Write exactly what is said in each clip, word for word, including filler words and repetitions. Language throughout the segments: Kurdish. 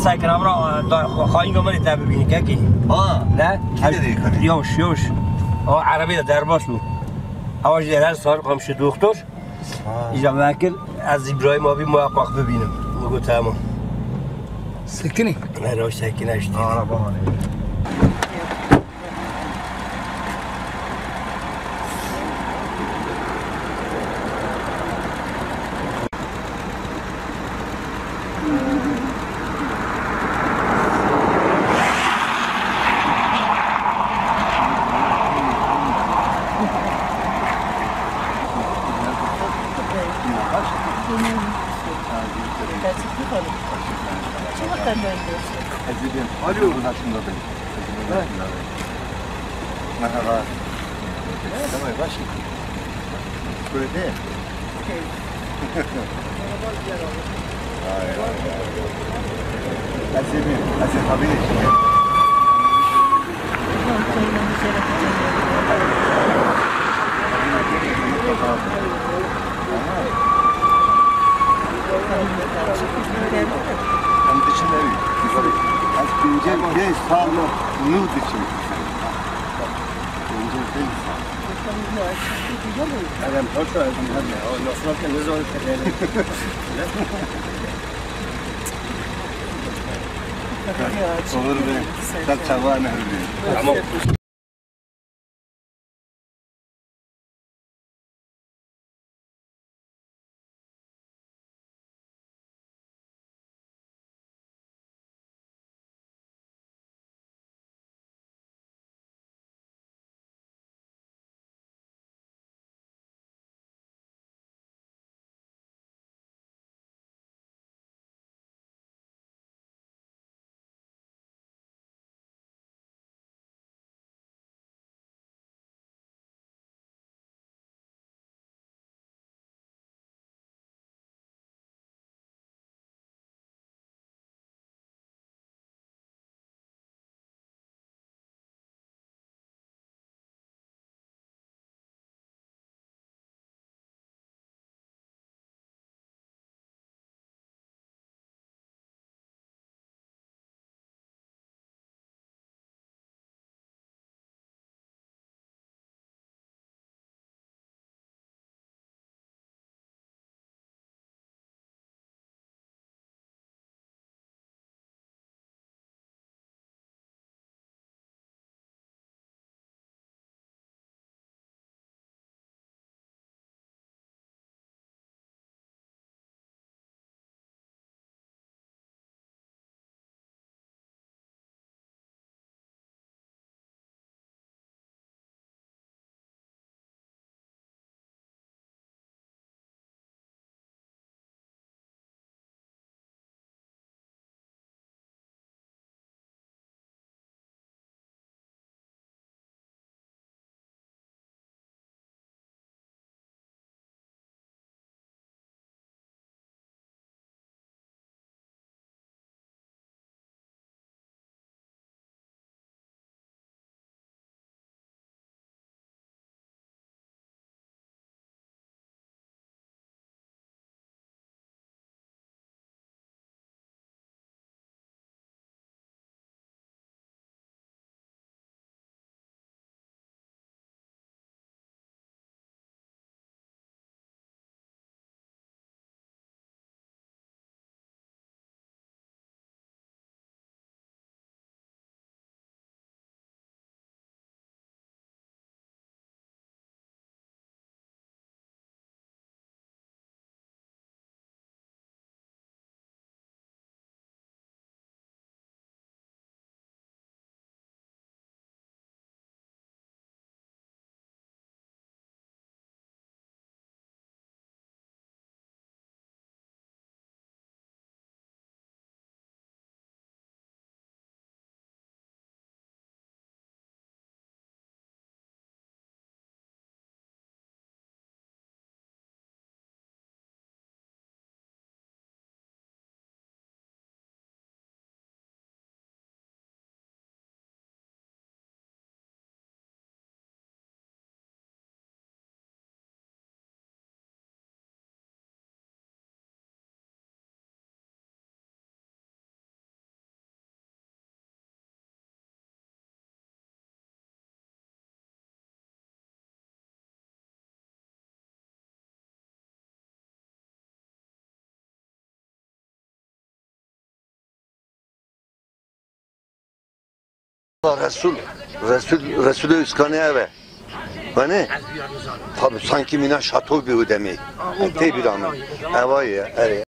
Sekine bira, da, xayîn gomerê te bibînî kekî. Ha. Ne? Kî de dê kanî? Yawş, yawş. O erebê de derbas bû. Ewa jî her sar komşu doktor. Ha. Îca vekir ez Îbrahîm abî muheqeq bibînim. Min got, "Tamam." Sekinî? Ne, roj sekine işte. Araba hanê. Alo. Merhaba. Tamam, baş. Kuvvetli. Vay, vay, vay. Ezî bin, ezî habî. Em diçin ew. Ez pêncî pênc sal nû diçim. Pêncî pênc sal. Erem, hoş geldin. Hadi, o nasıl bakın, ne zor. Olur be. Sen çabağa ne? Tamam. Resul, Resul, Resulê Üskanê ev e. Hani? Tabi sanki mîna şato bî o demê. Tê bîra min. Ev a ye, erê.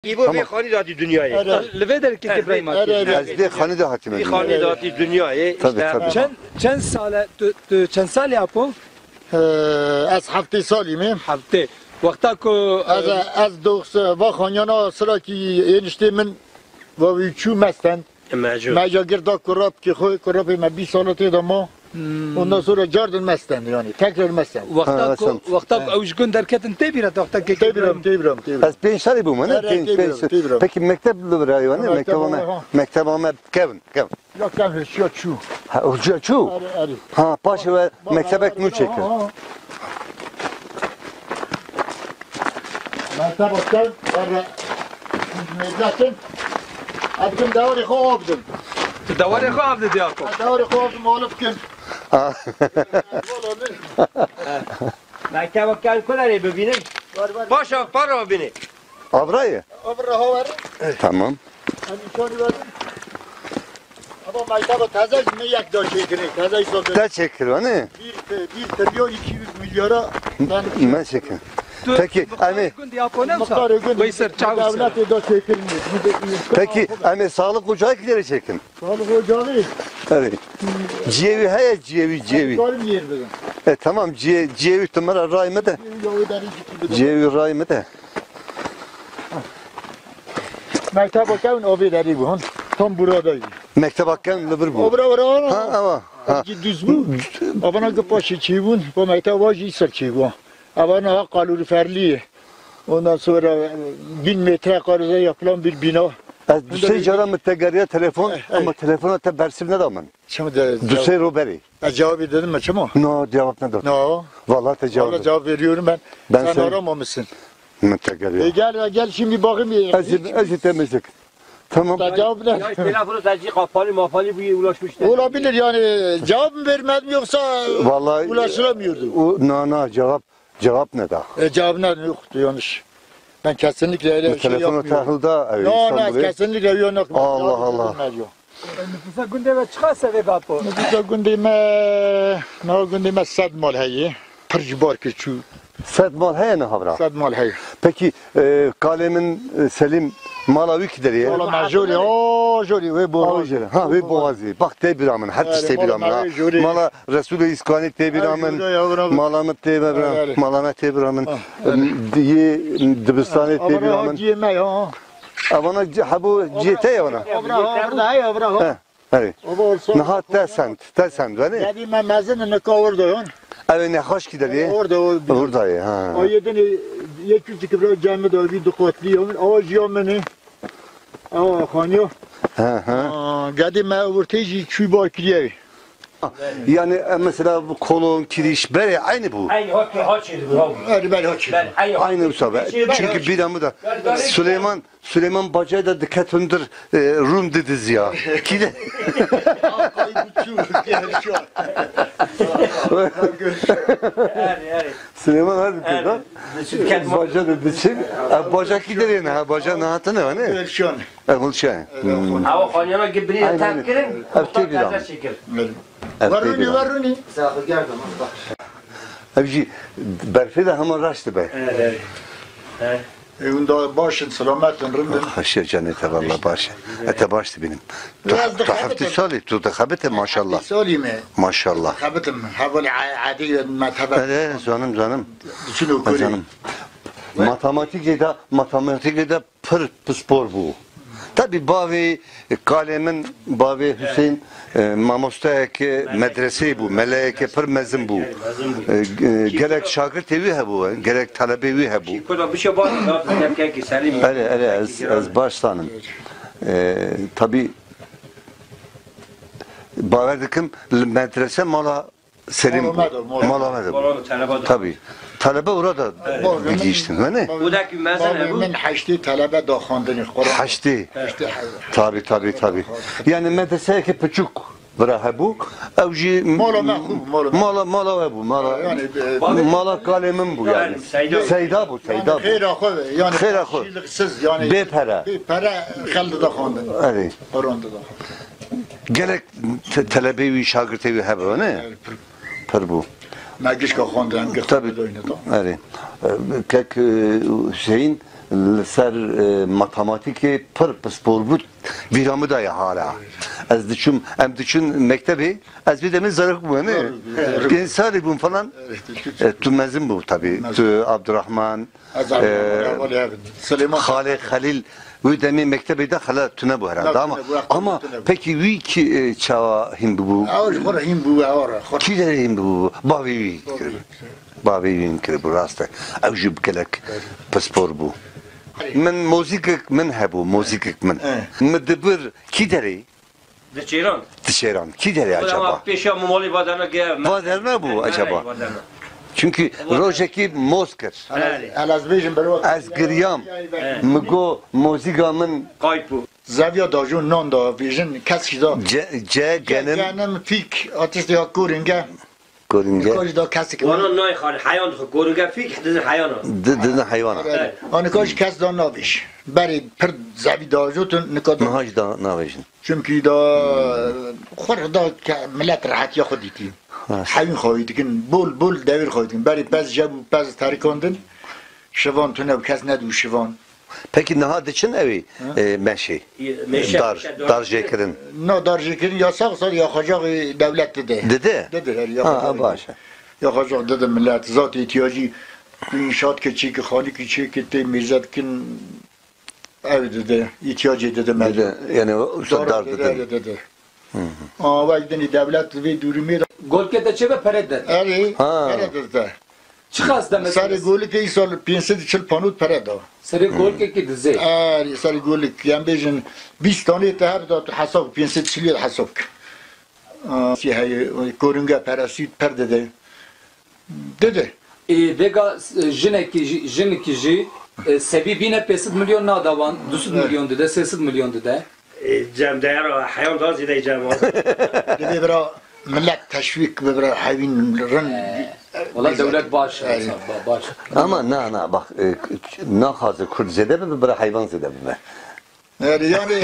Îbo vê Tamam. xanî de hatî dinyayê. Li vê derê kekê Birahîm hatî. Ez vê xanî de hatîme Vê dinyayê. xanî de hatî dinyayê. Tabii, Işte tabii. Çend, çend sale, tu, tu çend salî apo? Ee, ez heftê salî me. Heftê. Wexta ku, Ez, e, ez dox-, va xanyana sirakî eniştê min va wî çû mestend. Mecû. Me ca girda kurapkê xwe, kurapê me bîst sala tê de ma. Hmm. Ondan sonra cardin mestend yani, tekrar mestend. Wexta Ha, ku, sen- wexta ku ew ji gund derketin tê bîra, wexta kekê Tê bîra, Birahîm. tê bîra, tê bîra. Ez pênc salî bûm, ne? Erê, Pênc, tê bîra, pênc. tê bîra. Peki mekteb li vir heye, ne? Mekteb Mekteba me, ha. mekteba me kevin, kevin. Ya kevin, ya çû. Ha, uca çû? Erê, erê. Ha, paşê we mektebek nû çêkir. Ha, ha. Mekteba kevin, erê. Meclesin. Edim dewarê xwe abdim. Tu dewarê xwe abdî diya ku. Dewarê xwe abdim, alif kim. Ha. Mekteba kevin ku derê bibînin? Paşa para bînî. Abrayê? Abra ha ver. Tamam. Em nîşanî verin. Ama mekteba teze ji me yek da çêkirin. Teze îsal Te çêkir, ne? Bir, bir trilyon iki yüz milyara ben Me çêkir. Peki, em ê Gundî Apo ne wisa? Muxtarê gund Weyser çaw wisa. Devletê da çêkirin. Peki, em ê sağlık ocağı kiderê çêkin? Sağlık ocağı. Evet. Ciyê wî heye, ciyê wî, ciyê wî. Karim yer bidim. E, tamam, ciyê, ciyê wî tu min re ray me de. Ciyê wî ray me de. Mekteba kevin avê derî bû, han. Tam burada yî. Mekteba kevin li vir bû. Obra, obra, obra. Ha, ewa. Ha. Ki düz bû. Avana ki paşê çêbûn, bu mekteba jî ser çêbû. Avana ha kaloriferli. Ondan sonra, e, bin metre karede yapılan bir bina. Ez du sê cara min te geriya telefon, Eh, eh. ama telefona te bersiv neda min. Çima de Du sê ro berê. E, cevabı dedim mi, çima? No, cevap ne? No. Vallahi te cevap Vallahi cevap veriyorum ben. Ben Sen sen- aramamışsın. Min te geriya. E, gel, gel şimdi bakayım. Ez, Hiç- ez te mesek. Tamam. Ya cevap ne? Ya telefonu tercih kapalı mapalı bu ulaşmış. Olabilir yani, cevap mı vermedim yoksa Vallahi ulaşılamıyordu. O, na, na, cevap, cevap ne da? E, cevap ne? Yoktu, yanlış. Ben kesinlikle öyle Bir bir şey telefonu yapmıyorum. tahılda, e, No, no, İstanbul'u. kesinlikle yok, yok. Allah Cevap Allah. vermez yok. Nüfusa gundê ve çıkarsa ve gapo. Nüfusa gundê me, na gundê me sed mal heye. Pir ji bar kir çû. Sed mal heye ne havra? Sed mal heye. Peki, e, kalê min, e, Selîm, mala wî ki derê ye? Mala me jorê, o jorê, wê Awe boğaz. jere. Ha, wê boğazî. Bak, tê bîra min, her tişt Erê, tê bîra mala min, ha. me jorê. Mala Resulê Îskanî tê bîra Her min. jorê, ya, bira. Mala min tê bîra. Erê. Mala me tê bîra min. Ah, Em, Yê dibistanê tê Avra bîra ha min. ciyê me ya. Avana ci-, hebo ciyê te ye wana? Avra ha, avra ha, avra ha. He. Erê. Ava olsa Niha te send, te send, venê? Yadî me mezin ne ka orada yon. Ev ê nexweş kî derê? Orada o. Orada ye, ha. O yedini yek yüz iki bira cami da bir dukatli yon. Ava jiya meni. Ava xaniyo. He, he. Aa, Gadî me ortê jî çû bar kiriye. Yani, e, mesela bu kolon, kiriş, berê aynı bu. Aynı, ha, ha, çiğdi bu, ha. Öyle ben ha çiğdi. Ben aynı. Aynı usta be. Şey, ben Çünkü ha bir amı da Süleyman Süleyman Bacayê de diket hundir, e, Rûm didiziya. Kî de? Erê, erê. Silêman her dikir da. Erê. Diçin ket ma- Baca da diçin. E, baca kî derê ne? Ha, baca nehatine, ne? Gulşan. E, Gulşan. Hmm. Ewa xaniyana ki binî Aynen. Terk kirin. Ev tê bîra. Taze çekir. Ev tê Verûnî, bîra. Verûnî. Ev jî berfê de hema raşt dibe. Erê, erê. Erê. E, hûn da baş in, selamet in, rind in. Xweşiya canê te, valla baş e. E, te baş dibînim. Tu, Biraz tu dixebite. Heftê salî, tu dixebite, maşallah. Heftê salî me. Maşallah. Dixebitim, hevalê e-, edî me tebe. Erê, zanim, zanim. Diçin û kurê. Zanim. Matematîkê de, matematîkê de pir pispor bû. Tabî bavê, e, kalê min, bavê Husên, e, mamosteyeke medreseyê bû, meleyeke pir mezin bû. E, e, gelek şagirtê wî hebû, e, gelek talebê wî hebû. Erê, erê, ez, ez baş zanim. E, tabî bawer dikim, li medrese mala Selim Mala me de, mala. Mala me de bû. Mala me, talebe de. Tabî. Talebe orada Evet. digihîştin, ne? Odakî mezin Bavê hebû. Min heştê talebe daxandinê Quran. Heştê. Heştê hezar. Tabî, tabî, tabî. Yani medreseyeke piçûk vira hebû. Ew jî Mala me xwe bû, mala me. Mala, mala we bû, mala, Yani, e, mala kalê min bû yani. Yani, Seyda. Seyda bû, Yani Seyda bû. Xêra xwe, yani Xêra xwe. Karşılıksız, yani Bê pere. Bê pere xel dida xwendin. Erê. Quran dida xwendin. Gelek te-, telebê wî, şagirtê wî hebe, ne? Erê, pir. Pir bû. Me gişka xwendin, em gişka Tabii. Doyne da. Erê. E, kek, e, Hüseyin li ser, e, matematîkê pir pispor bû. Vîra min daye hala. Ez diçûm, em diçûn mektebê, ez vê demê zarok bûm, ne? Zarok, zarok. Pênc salî bûm falan. Evet, diçûn. E, tu mezin bû tabii. Mezin. Tu Abdurrahman, Ez e, Abdurrahman, Abdurrahman, Silêman. Xalê Xelîl, wê demê mektebê de xela tune bû herhalde. Na, ama, tune bû, ama tune bû. Peki wî kî, e, çawa hîn bûbû? Ew ji xwe re hîn bû, ew re xwe re. Kî derê hîn bûbû? Bavê wî. Bavê wî. Bavê wî hîn kiribû, rast e. Ew jî gelek pispor bû. Min mozîkek min hebû, mozîkek min. E. Min dibir kî derê? Di çêran. Di çêran. Kî derê Ama acaba? Pêşa min malî va derna ge-, Va derna bû me-, acaba? va derna. Çünkü Va derna. rojekî moz kir. Erê. Hela ez bêjim ber wek. Ez giriyam. Erê. Mi go mozîga min Qayt bû. Zeviya da jû nan da vêjin kes jî da. Ce, ce, genim. Genim fîk atiştê ya koringe. Koringe. Nika jî da kesik. Wana nayê xanî, heyan dixwe. Koringe fîk, dizin heyana. Di-, dizin heywana. Evet. Anika jî kes da navêj. Berê pir zevî da jû tu nika da. Niha jî da navêjin. Çimkî da xwe re da ke-, millet rehetiya xwe dîtî. Rast. Hewîn xwe dikin, bol bol dewir xwe dikin. Berê pez jeb û pez terikandin. Şivan tune û kes nedû şivan. Pekî niha diçin ewî, Hı? e, meşê? Meşe, Dar, meşe, dar. dar jêkirin. Na dar jêkirin yasax sar ya xacaxê dewlet dide. Dide? Dide, her ya Ha, xacaxê ha, dide. baş e. Ya xacax dide millet, zat îhtiyacî, tu înşaat ke çêki, xalikî çêki tê mêze dikin, ew dide, îhtiyacê dide me. Dide, yani o usta Dar dar dide, didin. dide, dide. Hı hı. Aa, wek dinî dewlet vê dûrî mê de. Golke de çê be pere de. Erê, Ha. pere de de. Çiqas demet Serê golikê îsal pênc sed û çil panot pere da. Serê golikekî dizê. Erê, serê golik, em bêjin bîst tanê te her da tu hesab, pênc sed û çil hesab. Aa, sî heye, koringe pere, süt per dide. Dide. Ê, vêga, e, jinekî jî, jinekî jî, e, sebî bîne pênc sed milyon nada wan, du sed milyon dide, sê sed milyon dide. E, cem değer heyan daha ziyade cem az. Dibê bira millet teşvîk bibire hevîn rin. E, wala dewlet baş e, Evet. ba-, baş. Ama na, na, bak, e, naxwaze Kurd zêde bibe, bira heywan zêde bibe. Evet, yani.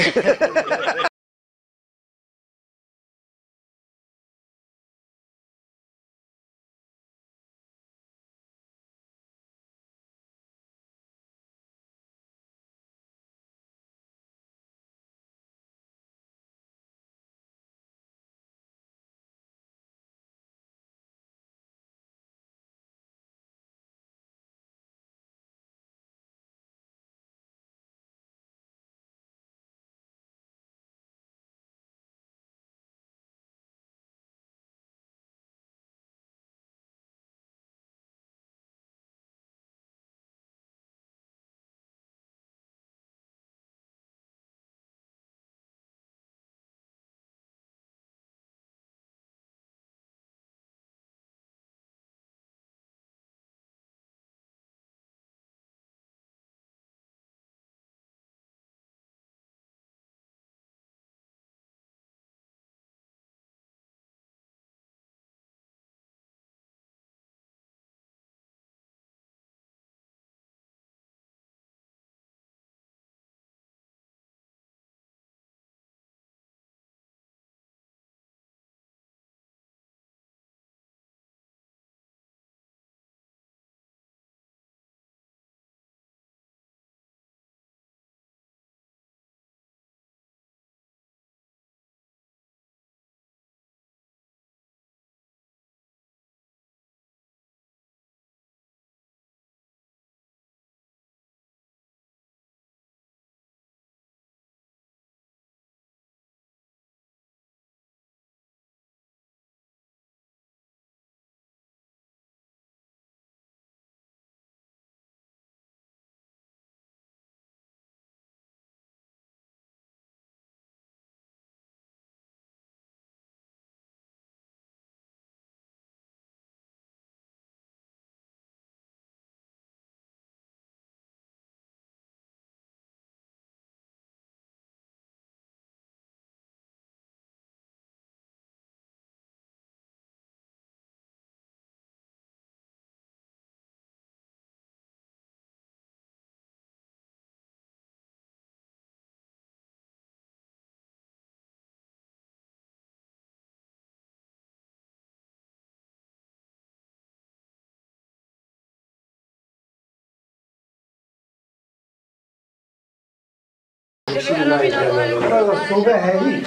Sobe heyî.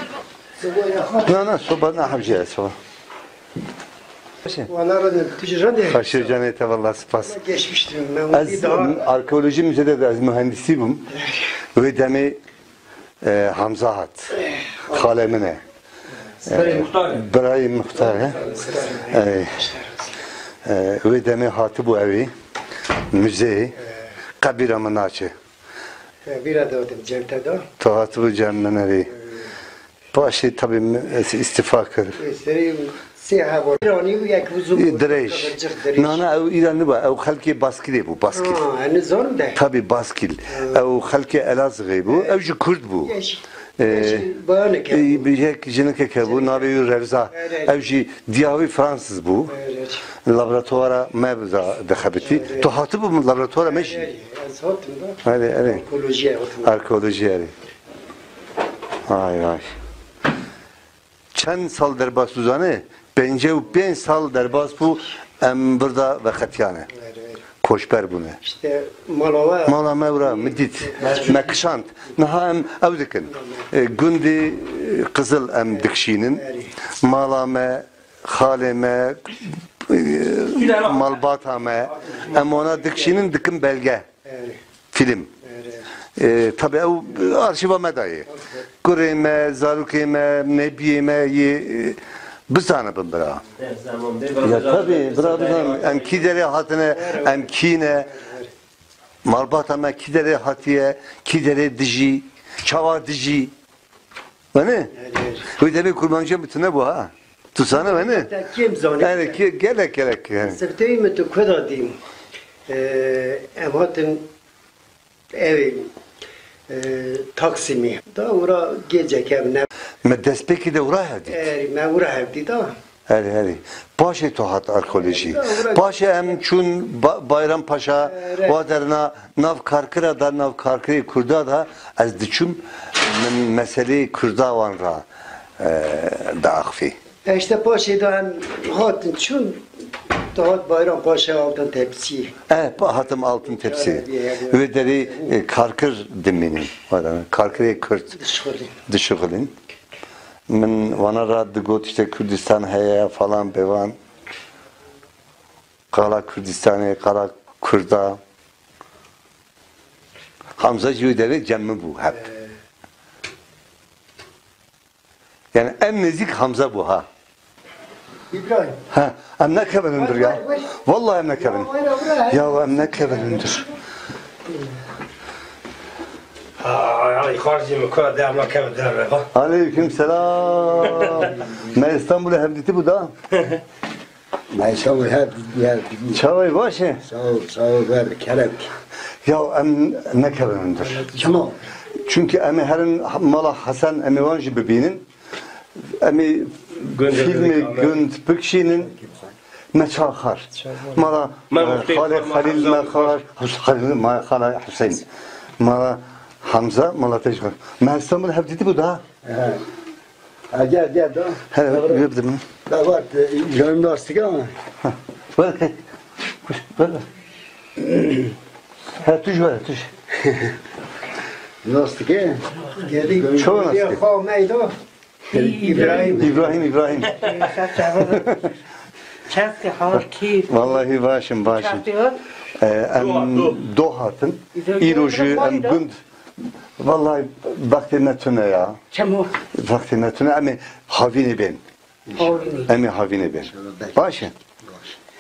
Na, na, soba ne hemjî ye, soba. Wana radin, tu jî radin. Xweşê canê te, valla spas. Geçmiştim. Ez arkeolojî müzede de ez mühendisî bûm. Wê demê, e, Hamza hat. Xalê min e. Birayê Muxtar e. Birayê Muxtar e. E, e, wê demê hatibû ewê müzeyê. Qebîra min naçe. Vîra de otim cem te da. Tu hatibû cem min erê. Paşê tabii mi-, ez îstifa kir. Serê sê heval. Îranî û yek uzun. Dirêj. Dirêj. Na, na, ew îran niba, ew xelkê Baskilê bû, Baskil. Ha, yani zor de. Tabii Baskil. Ha. Ew xelkê Elazığê bû, ew jî Kurd bû. Yeş-, Ee, yeşil bayanek e, e, bir yek jinikek hebû, navê wî Revza. Evet. Ew jî diya wî Fransız bû. Evet. Laboratuvara me da dixebitî. Evet. Tu hatibû min laboratovara me jî? Evet, ez hatim da. Erê, erê. Arkeolojiye hatim. Arkeoloji erê. Ay, ay. Çend sal derbas bû zanî? Pêncî û pênc sal derbas bû, em burada veqetiyane. Erê, erê. Koçber bûne. İşte mala we. Mala me wira, min dît. Me kişand. Niha em ew dikin. E, gundê, e, Qizil em dikişînin. Erê. Mala me, xalê me, e, malbata me. Em wana dikişînin, dikin belge. Erê. Fîlm. Erê. E, tabii ew arşîva me de ye. Kurê me, zarokê me, nebiyê me yê, e, bizanibin bira. Ya tabii, bira bizan. Em kî derê hatine, em kî ne? Malbata me kî derê hatiye, kî derê dijî, çawa dijî? Wene? Erê. Wê demê kurmancîya min tune bû ha. Tu zane wene? Te kêm zanî? Erê, kê-, gelek, gelek, yani. Sirteyî min tu ku da dîm? Ee, em hatin evê, e, Taksimê. Da ora gecek ev ne. Me destpêkê de ora hevdît. Erê, me ora hevdît da. Erê, erê. Paşê tu hat arkeolojî. Erê, da ora. Paşê em çûn Ba-, Bayram Paşa, erê, wa derna nav karkira da, nav karkirê Kurda da ez diçûm, min meseleyê Kurda wan ra, e, diaxivî. E, işte paşê de em hatin çûn, dihat Bayram Paşa Altın Tepsi. E, pa-, hatim Altın Tepsi. Wê derê, e, karkir dimînin. Were, karkirê Kurd. Dişixulin. Dişixulin. Min wana ra digot işte Kurdistan heye falan bevan. Qala Kurdistanê, qala Kurda. Hamza jî wê derê cem min bû hep. Yani en nêzîk Hamza bû ha. İbrahim. Ha, em nekevin hundir ya. Vallahi em nekevin. Ya em nekevin hundir. Ay, xarcê min kura de em nekevin derve, va. Aleyküm selam. Me İstanbul'e hevdîtî bû da. Ay, sağ ol, her, her. Çawa yî, baş e? Sağ ol, sağ ol, ver, kerem. Ya em nekevin hundir. Çima? Çünkü em ê herin mala Hesen, em ê wan jî bibînin. Em ê fîlmê gund bikişînin. Me çaxar. Mala, me, e, muxtê xalê xwe, Xalîl Hamza me xar, Hus-, Xalîl me xala Hüseyin. Mala Hamza, mala te jî xar. Me İstanbul hevdîtî bû da. He. Ha, gel, gel, da. He, gel dedim. Da var, e, canım lastik ama. Ha. Ver. Ver. Ha, tuş ver, tuş. Lastik, e? Geldi. Çoğu lastik. Geldi, ha, meydo. İbrahim. İbrahim, İbrahim. Çaktı hal kir. Vallahi başım, başım. Çaktı hal. E, em do, do. Do hatin. Îro jî em gund. Vallahi vextê me tune ya. Çemo? Vextê me tune, em ê havînê bên. Havînê. Em ê havînê bên. Baş e?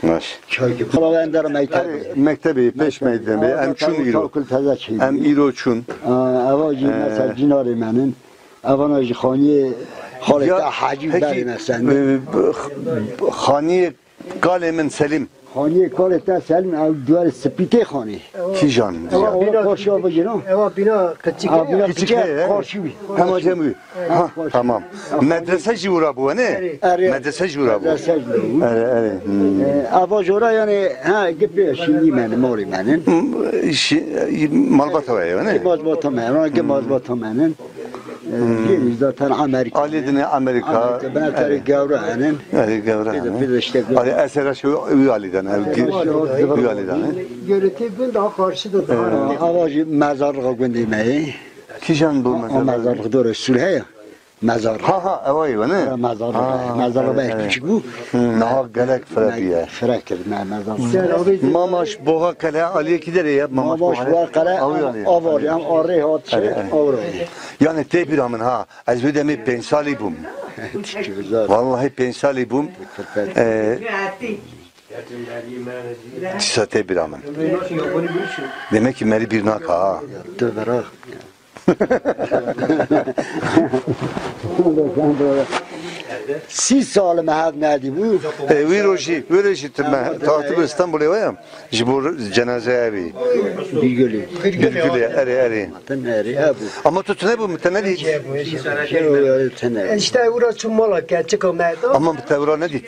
Baş. Baş. Çay ki. Baba, em der mekteb. Erê, mektebê, pêş mektebê. Em çûn îro. Tawkul teze çî. Em îro çûn. Aa, eva jî, ee, mesela cinarê menin. Evana jî xaniyê xalê te Hacî Berê me sendin. Peki, e, xaniyê Kalê min Selim. Xaniyê kalê te Selim, ew duwarê spîtê xanê. Kîjan? Ewa bîna karşıya bigîrin. Ewa bîna kiçik e. Bîna kiçik e, karşı wî. Hema cem wî. Ha, tamam. Medrese jî ura bû, ne? Erê. Medrese jî ura bû. Medrese jî ura bû. Erê, erê. Hmm. E, ava jora yani, ha, gibi şimdi menin, mori menin. Hmm, şi-, malbata weye, ne? Malbata menin, malbata menin. Yê zaten Amerika. Alî dinê Amerika. Amerika, bina terê gewra henin. Erê, gewra henin. Pêde, pêde işte. Alî esera şu üyaliden, ev gi-, üyaliden. Yönetim gün daha karşıda daha rahat. Ava jî mezarlığa gundê me yê. Kîjan bû? O mezar? Mezarlık doğru Sülhe ya. Mezar. Ha, ha, ew ayê ne? Ha, mezar. Ha, mezar evet, belki evet. Küçük bu. Hmm, niha gelek fire bûye. Fire kir, me-, mezar. Mamaş Boğa Kale, aliyê kî derê ye? Mamaş Boğa Kale, aw yani. Avar, yani arê hat şey, evet, evet. Avar. Yani tê bîra min ha. Ez wê demê pênc salî bûm. Vallahi pênc salî bûm. Ee, dîsa tê bîra min. Demek ki merî bîr naka ha. Tu bira. Sî sal me hev nedî bû. E, wî rojî, wî rojî tu me, tu hatibû Stenbolê we ya? Ji bo cenazeya wî. Bîrgulê. Bîrgulê, erê, erê. Ten erê, hebû. Ama tu tune bû, min te nedît. Tune. Îşte ewra çû mala keçika me da. Ama min te ewra nedît.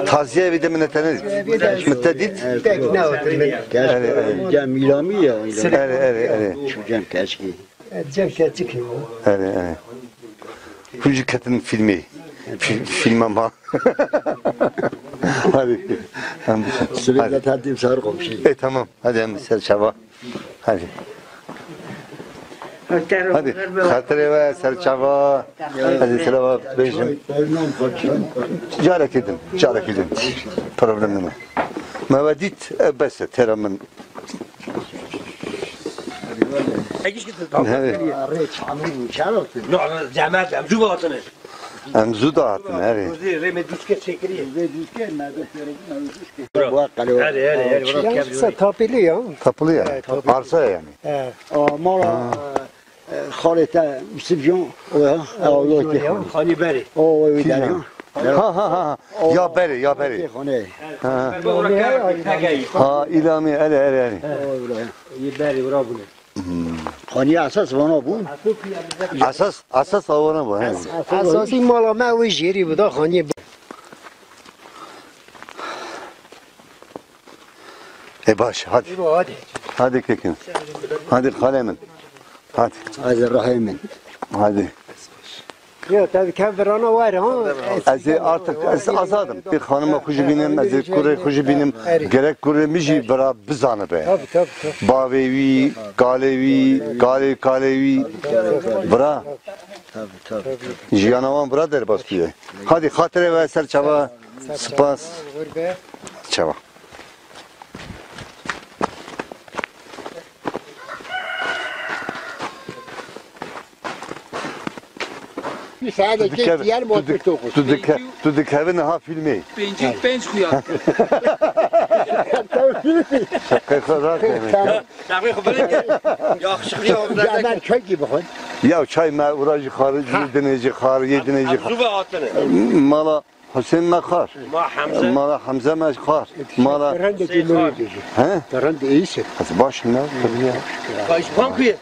Taziye wî de min te nedît. Min te dît. Tek ne hatır min. Erê, erê. Cem îlamî ya. Erê, erê, erê. Çû cem keşkî. Cem keçik. Erê, erê. Hûn jî ketin fîlmê. Fî-, fîlma ma. Hadi. Em Sibê hadi. De tertîb ser komşî. E, tamam. Hadi em ser çava. Hadi. Hadi. Xatirê we ser çava. Hadi selavat bêjin. Carekê din. Carekê din. Problem nîne. Me we dît, e, bes e. Tera min. Zehmet, em zû hatine. Em zû da hatine, erê. Rê me dîske çêkiriye. Erê, erê, erê. Yanlışsa tapili ya. Tapili ya. Evet, tapili. Arsa yani. Evet. Aa, mala, e, e, xalê te Yusuf Can, o ya, e, o ya ki. Xanî berê. O, o, o, kîjan? Ha, ha, ha. Ya berê, ya berê. Xanê. Ha. Ha, îlamî, erê, erê, erê. Yê berê, wira bûne. Hmm. Xanî esas vana bû. Esas, esas vana bû, he. Esasî mala me wê jêrî bû da xanî. E, baş, hadi. Hadi. Hadi kekin. Hadi xalê min. Hadi. Hadi rahê min. Hadi. Yo, tabii kev virana were ha. Ez ê artık, ez azadim. Bir xanima xwe jî bînim, ez ê kurê xwe jî bînim. Erê. Gerek kurê min jî bira bizanibe. Tabii, tabii, tabii. Bavê wî, kalê wî, kalê, kalê wî. Bira. Tabii, tabii, tabii. Jiyana wan bira derbas bûye. Hadi xatirê we ser çava. Spas. Çava. Bir saat Tu dike-, diğer tu dik-, muhabbet okur. tu dike-, tu dikevin ha filmê. Pêncî û pênc xuya. Şakayê xwe rahat dene. Tamam. Şakayê xwe bilin. Yaxşıklı ya. Ya ben köy gibi koy. Ya çay me ura jî xar, yê dinê jî xar, yê dinê jî xar. Em zû ve hatine. Mala Husên me xar. Ma Hemze. Mala Hemze me xar. Mala Husên xar. He? Terend iyisi. Ez baş ne? Tabii ya. Kayışpan kuye.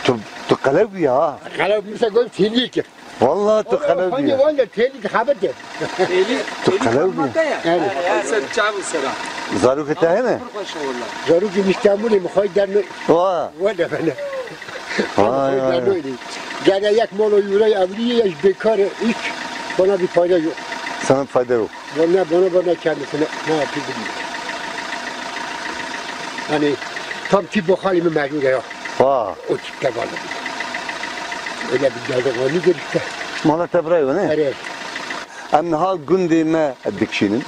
Tu, tu qelew ya. Qelew mesela gol têlî kir. Vallahi tu qelew ya. Hangi wanda têlî xebet kir. Têlî, tu qelew ya. Evet. Sen çav sera. Zarok te hene? Zarok İstanbul'e mi koy derno. Wa. Wala bana. Vay, vay. Gene yek molo yura avliye ya bekar hiç bana bir fayda yok. Sana fayda yok. Bana, bana, bana kendisine ne yapıyor bilmiyorum. Yani tam tip bu halimi mecbur ya. Vay. O tipte vardı. Öyle bir yazık var. Nedir işte? Mala te birayê we ne? Evet. Em niha gundê me dikişînin.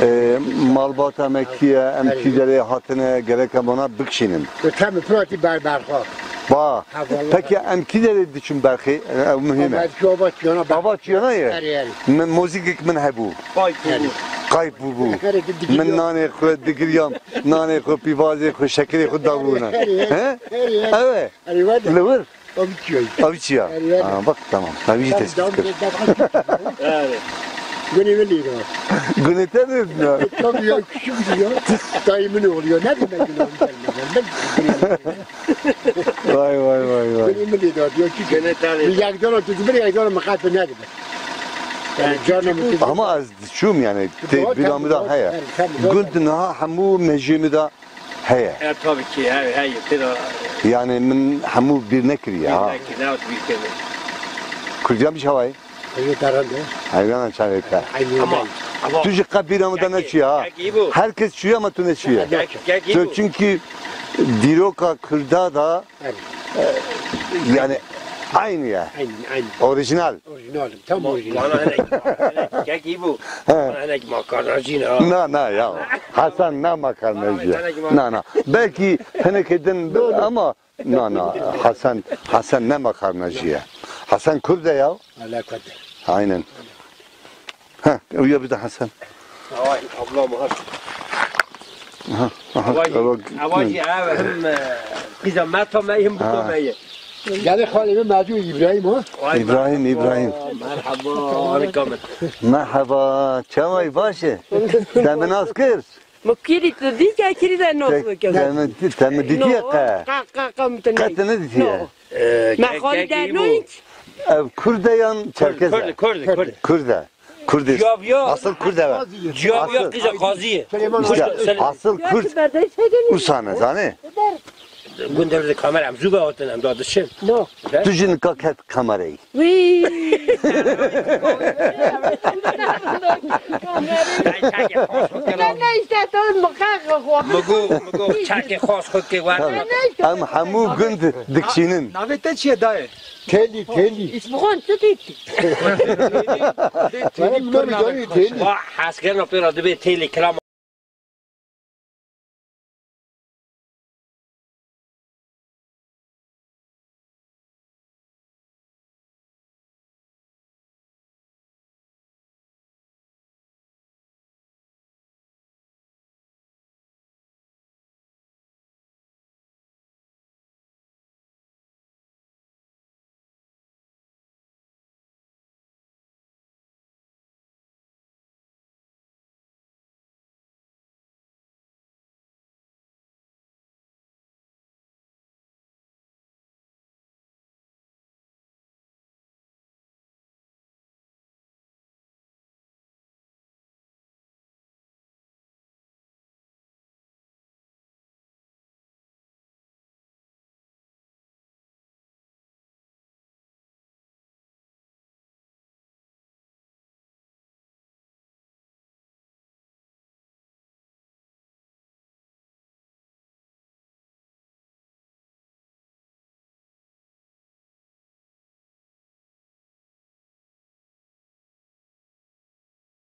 Ee, malbata me kî ye, em kî derê hatine, gerek em wana bikişînin. Te min piratî berberxwe. Ba, peki em kî derê diçin berxê? Ew muhîm e. Ava çiyana ye? Min mozîkek min hebû. Qayp bûbû. Min nanê xwe digiriyam, nanê xwe, pîvazê xwe, şekerê xwe dabûne. He? Ew e. Li wir? Ev çi ye? Ev çi ya? Erê, erê. Ha, bak, tamam. Ha, bir tespit kır. Erê. Günü bileyim ha. Günü tanıyorum ya. Tabii ya, küçük ya. Dayımın oğlu ya. Ne demek günü bilmem. Vay, vay, vay, vay. Günü bileyim ya. Günü tanıyorum. Bir yakdan otuz bir yakdan mı kalp ne demek? Yani canım. Ama az çum yani. Te, bir anda heye. Gund niha hemû mejê min de Heye. E, tabii ki, he, heye, tira. Yani min hemû bîr nekiriye, ha. Bîr nekir, ne bîr kiriye. Kurdiyan bi çawa ye? Eyo derende. Heyvana çavê te. Ama, ama. Tu jî qe bîra min de neçûye, ha. Herkes çûye ama tu neçûye. Tu çünkü dîroka Kurda da Yani aynı ya. Aynı, aynı. Orijinal. Orijinalim, tam orijinal. Bana hinek, hinek kekî bû. He. Bana hinek makarnacı ne? Na, na ya. Hasan ne makarnacı ya? Bana hinek makarna- Na, na. Belki hinek din ama na, na. Hasan, Hasan ne makarnacı ya? Hasan Kurd e ya. Ala Kurd. Aynen. Ha, uya bir de Hasan. Vay, ablam ha. Aha, aha. Avaji, avaji ev hem, e, kıza meta me hem bu me ye. Gelê xalê min Mecû Îbrahîm ha. Vay, İbrahim, merhaba, İbrahim. Merhaba, harika min. Merhaba, çaway baş e? Te min nas kir? Mı kiri tu dî ke kiri de nos Te, bikim. Te min, te min dîtiye No, qe? Qa, qa, qa, min tu Qe ney. Te ne dîtiye? No. Ee, Me ke-, xalî ke-, der kî bû? Noyîn ki. Ev Kurd e yan Çerkez e? Kurd, Kurd, Kurd. Kurd e. Kurd e. Ciyaviya. Asıl Kurd e. Ciyaviya Asıl. Kıza Qazî. Süleyman Hoş Hoca. Geldin. Asıl Kurd. Usane, zane? Gundere kamera em zû ve hatin em da dişin. No. Tu jin ka ket kamerayı. Wî. Ne, ne işte, tu muqaq xo. Migo, migo, çakê xos xo ke var. Tamam. Em hemû gund dikşînin. Navê te çi ye dayê? Têlî, Têlî. Îsbixon tu dît. Têlî, Têlî, Têlî. Wa, heskirina pê re dibê Têlî, kilam.